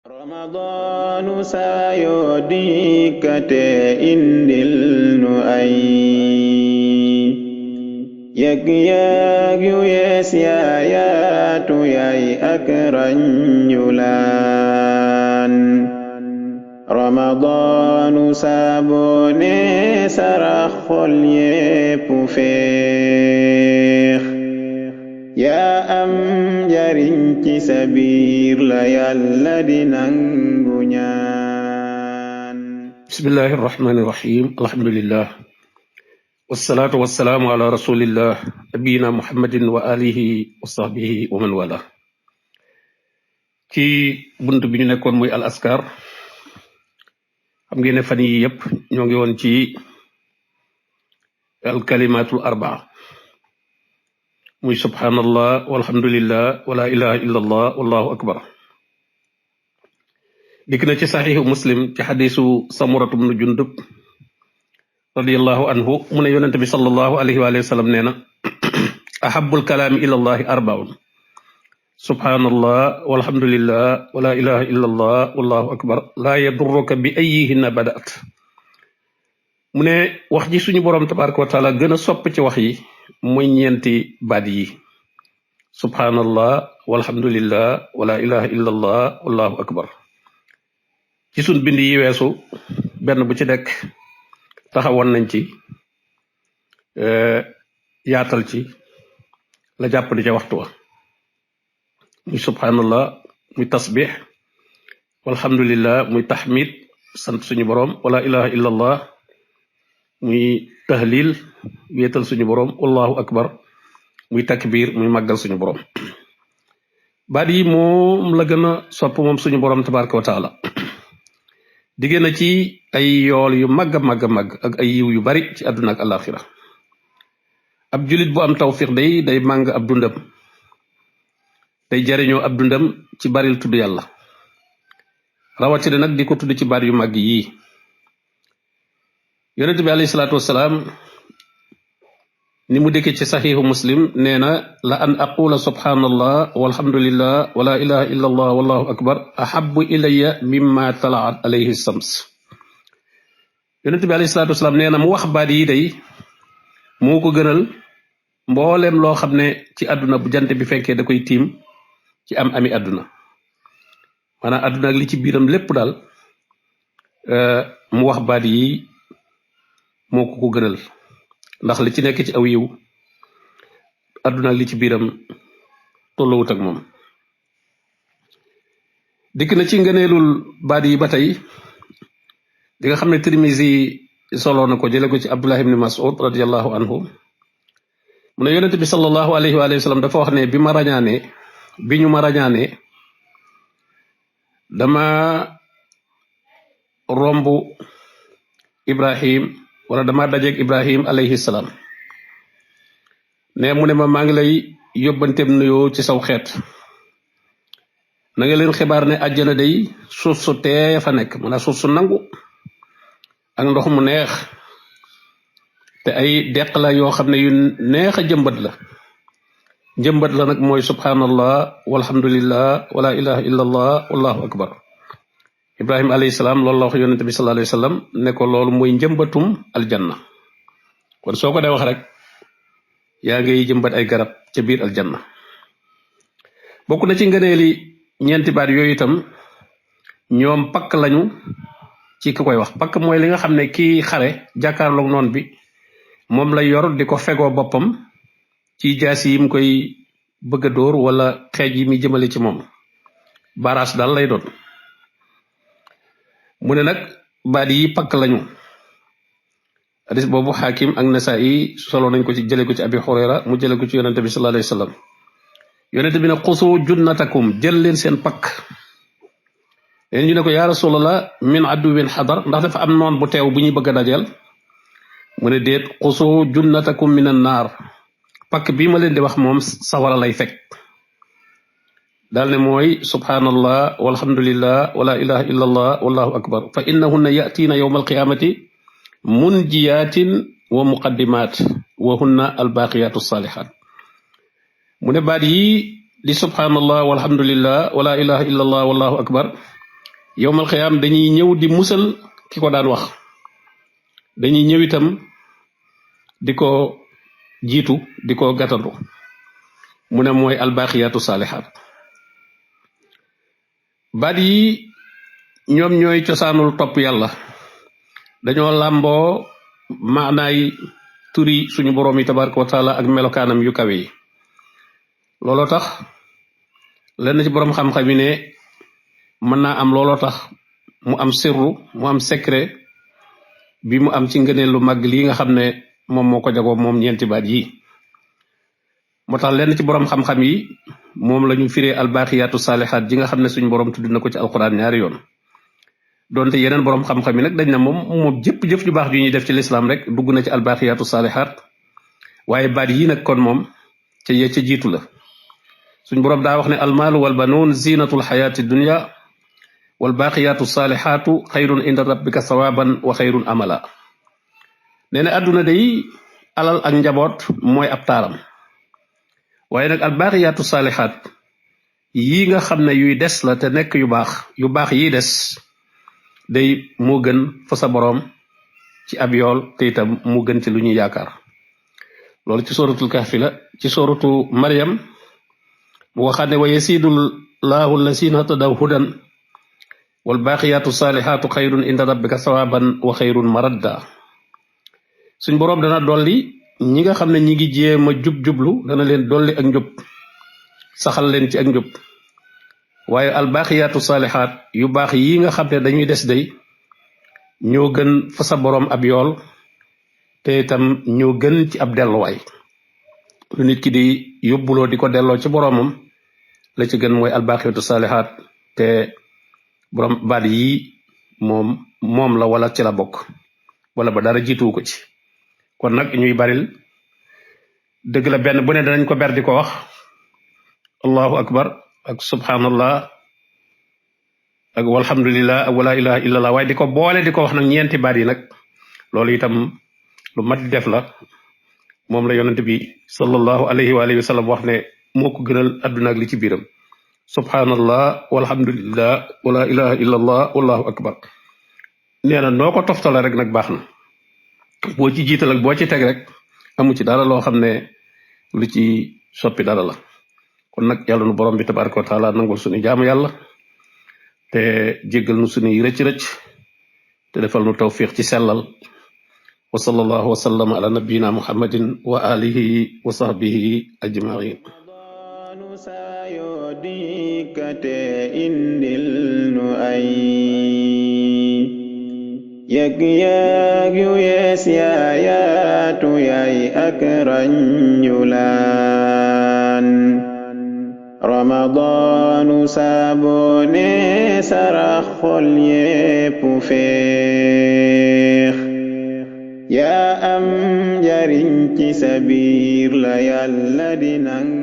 Ramadaanu saa yoo dikkatee indil nu ay yëg-yëg yu yees yaayaatu yaay ak ranjulaan Ramadaanu saa boo nee sarax xol yépp féex yaa am njariñ ci sa biir la yàlla di nangu ñaan. bismillahi irrahmani irrahim alhamdulillah wasalaatu wasalaamu ala rasulillah nabiyina muhammadin wa alihi wa sahbihi wa man wala. ci bunt bi ñu nekkoon muy al askar, xam ngeen ne fan yi yëpp ñoo ngi woon ci al kalimatul arbaa, muy subhanallah walhamdulillah wala ilaha illa allah wallahu akbar. dikk na ci saxiixu muslim ci xadisu samuratu bnu jundub radiallahu anhu mu ne yonente bi sallallahu alayhi wa sallam nee na ahabul kalaami ila allahi arbaun subhanallah walhamdulillah wala ilaha illa allah wallahu akbar laa yadurruka bi ayihinna badaat. mu ne wax ji suñu boroom tabaraka wa taala gën a sopp ci wax yi mooy ñeenti baat yi subhanallah walhamdulillah wala ilaha illa allah wallahu akbar. ci suñ bind yi weesu benn bu ci nekk taxawoon nañ ci yaatal ci la jàpp di ca waxtu wa, muy subhanallah muy tasbix, walhamdulillah muy taxmid sant suñu boroom, wala ilaha illa allah muy tahlil wéetal suñu boroom, wallahu akbar muy takbir muy màggal suñu boroom. baat yi moom la gën a sopp moom suñu boroom tabaraka wa taala. digée na ci ay yool yu màgg a màgg ak ay yiw yu bari ci àdduna ak alaxira. ab julit bu am tawfiq day màng ab dundam, day jariñoo ab dundam ci baril tudd yàlla, rawatina nag di ko tudd ci baat yu màgg yii. yonent bi alayhi salaatu wassalaam ni mu dëkkee ci saxiixu muslim nee na la an aqula subhanallah walhamdulillah wala ilaha illa allah wallahu akbar ahabbu ilayya mimma talaat alayhi shams. yonent bi alayhi salaatu wasalaam nee na mu wax baat yi day moo ko gënal mbooleem loo xam ne ci àdduna bu jant bi fekkee da koy tiim ci ami àdduna, maanaam àdduna ak li ci biiram lépp daal mu wax baat yi moo ko gënal, ndax li ci nekk ci aw yiw àdduna ak li ci biiram tollawut ak moom. dikk na ci ngëneelul baat yi ba tey di nga xam ne Tirmisi soloo na ko jële ko ci Abdullah ibn Mas'ud radiallahu anhu mu ne yonente bi sallallahu alayhi wa sallam dafa wax ne bi ñu ma rañaane dama romb Ibrahim wala dama dajeeg Ibrahim alayhi salaam ne mu ne ma maa ngi lay yóbbanteem nuyoo ci saw xeet, na nga leen xibaar ne àjjana day suuf su teey fa nekk, maanaam suuf su nangu ak ndox mu neex, te ay deq la yoo xam ne yu neex a jëmbat la nag mooy subhanallah walhamdulillah wala ilaha illa allah wallahu akbar. Ibrahim alayhi salaam loolu la wax yonente bi sallallahu alayhi wa sallam ne ko loolu mooy njëmbatum aljanna. kon soo ko dee wax rek yaa ngay jëmbat ay garab ca biir aljanna. bokk na ci ngëneeli ñeenti baat yooyu itam ñoom pakk lañu ci ki koy wax. pakk mooy li nga xam ne kii xare jàkkaarloog noon bi moom la yor di ko fegoo boppam ci jaas yi mu koy bëgg a dóor wala xeej yi muy jëmale ci moom. baaraas daal lay doon. mu ne nag baat yi pakk lañu. hadis boobu xaakim ak Nasaa'i solo nañ ko ci jële ko ci Abi Hurayra mu jële ko ci yonente bi sallallahu alayhi wa sallam. yonente bi ne xusu junnatakum jël leen seen pakk. leen ñu ne ko yaa rasulallah min aduwin xadar, ndax dafa am noon bu teew bu ñuy bëgg a dajeel. mu ne déet xusu junnatakum min an naar, pakk bii ma leen di wax moom sawara lay fekk. daal ne mooy subhanallah walhamdulillah wala ilaha illa allah wallahu akbar fa innahunna yatiina yawma alqiyamati munjiyatin wa muqaddimat wa hunna albaqiyatu salihat. mu ne baat yi di subhanallah walhamdulillah wala ilaha illa allah wallahu akbar yowmal xiyaam dañuy ñëw di musal ki ko daan wax dañuy ñëw itam di ko jiitu di ko gàttandu mu ne mooy albaaqiyaatu saalihaat baat yi ñoom ñooy cosaanul topp yàlla dañoo làmboo maanaay turi suñu boroom yi tabaraka wa taala ak melokaanam yu kawe yi looloo tax lenn ci boroom xam-xam yi ne mën naa am looloo tax mu am sirru mu am secret bi mu am ci ngëneel lu mag lii nga xam ne moom moo ko jagoo moom ñeenti baat yi moo tax lenn ci boroom xam-xam yi moom la ñu firee albaaqiyaatu saalihaat ji nga xam ne suñu boroom tudd na ko ci alquran ñaari yoon donte yeneen boroom xam-xam yi nag dañ na moom jëf ju baax ju ñuy def ci lislaam rek dugg na ci albaaqiyaatu saalihaat waaye baat yi nag kon moom ca jiitu la suñ boroom daa wax ne almaalu wal banuun zinatul xayaati dunya wal baaqiyaatu saalihaatu xayrun inda rabbika sawaban wa xayrun amala nee na àdduna day alal ak njaboot mooy ab taaram waaye nag albaaqiyaatu saalihaat yii nga xam ne yuy des la te nekk yu baax yiy des day moo gën fa sa boroom ci ab yool te itam mu gën ci lu ñuy yaakaar loolu ci suratul kahfi la ci suratu maryam mu waxaat ne wa yasidul laahu lasina tadaw hudan wal baaqiyaatu saalihaatu xayrun inda rabbika sawaban wa xayrun maradda suñ boroom dana dolli ñi nga xam ne ñi ngi jéem a jublu dana leen dolli ak njub saxal leen ci ak njub waaye albaaqiyaatu saalihaat yu baax yi nga xam ne dañuy des day ñoo gën fa sa boroom ab yool te itam ñoo gën ci ab delluwaay lu nit ki di yóbbuloo di ko delloo ci boroomam la ci gën mooy albaaqiyaatu saalihaat te boroom baat yi moom la wala ci la bokk wala ba dara jiituwu ko ci kon nag ñuy baril dëgg la benn bu ne danañ ko ber di ko wax allahu akbar ak subhanallah ak walhamdulillah ak wala ilaha illallah waaye di ko boole di ko wax nag ñeenti baat yi nag loolu itam lu mat di def la moom la yonent bi sallallahu alayhi wa sallam wax ne moo ko gënal adduna ak li ci biiram subhanallah walhamdulillah wala ilaha illallah wallahu akbar nee na noo ko toftale rek nag baax na boo ci jiital ak boo ci teg rek amu ci dara loo xam ne lu ci soppi dara la kon nag yàlla nu borom bi tabaraka wa taala nangul suñu jaamu yàlla te jéggal nu suñuy rëcc-rëcc te defal nu tawfiq ci sellal wa sallallahu wa sallam ala nabiyyina muhammadin wa alihi wa sahbihi ajmain sayodikate indil nu ay yëg-yëg yu yees yaayaatu yaay ak rañulaan ramadaanu saabone sarax xol yépp féex yaa am njariñ ci sa biir la yàlla di nang